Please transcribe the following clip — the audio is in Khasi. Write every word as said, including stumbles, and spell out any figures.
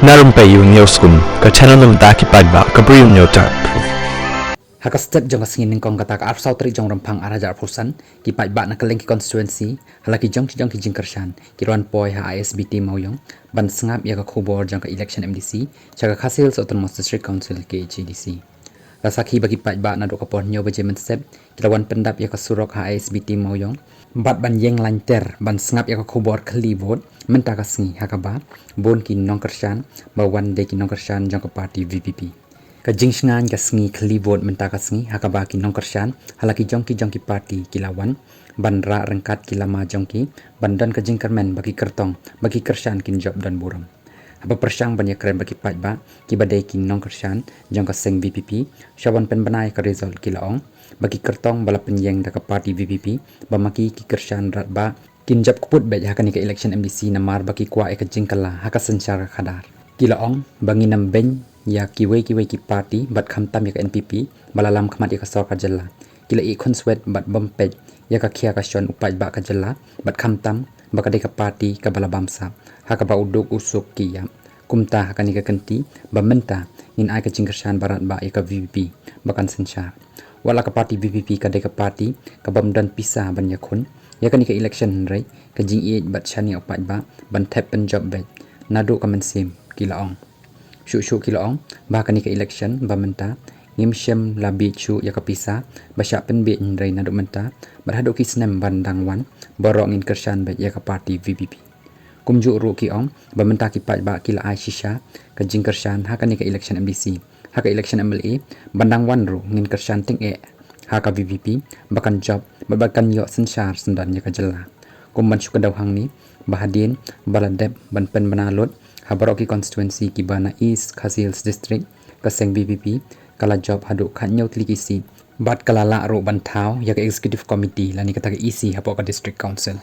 Na Rympei U News Kun, ka channel na bynta ki paidbah ka Bri U News Tap. Ha ka step jong ka sngi nyngkong kata ka arphew saw tarik jong Rymphang ar hajar arphew san, ki paidbah na kylleng ki constituency, ha la ki jong ki jong ki jingkyrshan, ki la wan poi ha I S B T Mawïong ban sngap ïa ka khubor jong ka election M D C sha ka Khasi Hills Autonomous District Council, K H A D C. La sakhi ba ki paidbah naduh ka por hynñiew baje mynsep ki la wan pyndap ïa ka surok ha I S B T Mawïong bad ban ïeng lain ter ban sngap ïa ka khubor khylli vote mynta ka sngi, ha kaba bun ki nongkyrshan ba wan dei ki nongkyrshan jong ka party V P P. Ka jingshngaiñ ka sngi khylli vote mynta ka sngi, ha kaba ki nongkyrshan ha la ki jong ki jong ki party ki la wan ban rah ryngkat ki lama jong ki ban don ka jingkyrmen ba ki kyrtong ba ki kyrshan kin jop don burom. Haba pyrshang ban ïakren bad ki paidbah kiba dei ki nongkyrshan jong ka seng V P P sha wan pynbna ïa ka result, ki la ong ba ki kyrtong ba la pynïeng da ka party V P P ba ma ki ki kyrshan radbah kin jop kput beit ha kane ka election M D C namar ba ki kwah ïa ka jingkylla ha ka synshar ka khadar. Ki la ong ba ngin ym beiñ ïa kiwei kiwei ki party bad khamtam ïa ka N P P ba la lam khmat ïa ka sorkar jylla. Ki la ïeh khunswet bad bym peit ïa ka khia ka shon u paidbah ka jylla bad khamtam ba ka dei ka party kaba la bamsap, ha kaba u duk u suk ki ïap. Kumta ha kane ka kynti ba mynta ngin ai ka jingkyrshan ba radbah ïa ka V P P ba kan synshar. Wat la ka party V P P ka dei ka party ka bym don pisa ban ïakhun ïa kane ka election, hynrei ka jingïeit bad shaniah u paidbah ban thep pynjop beit naduh ka mynsiem, ki la ong. Shuh shuh ki la ong ba ha kane ka election ba mynta ngim shym la bieit shuh ïa ka pisa ba shah pynbieit, hynrei naduh mynta bad haduh ki snem ban dang wan, baroh ngin kyrshan beit ïa ka party V P P. Kumjuh ruh ki ong ba mynta ki paidbah ki la ai shisha ka jingkyrshan ha kane ka election M D C. Ha ka election M L A ban dang wan ruh ngin kyrshan tyngeh ha ka V P P ba kan jop bad ba kan ïoh synshar syndon ïa ka jylla. Kum ban shu kdew hangne, ba hadien ba la dep ban pynbna lut ha baroh ki constituency kiba na East Khasi Hills District, ka seng V P P ka la jop haduh khathynñiew tylli ki seat bad ka la lah ruh ban thaw ïa ka executive committee lane kata ka E C hapoh ka district council.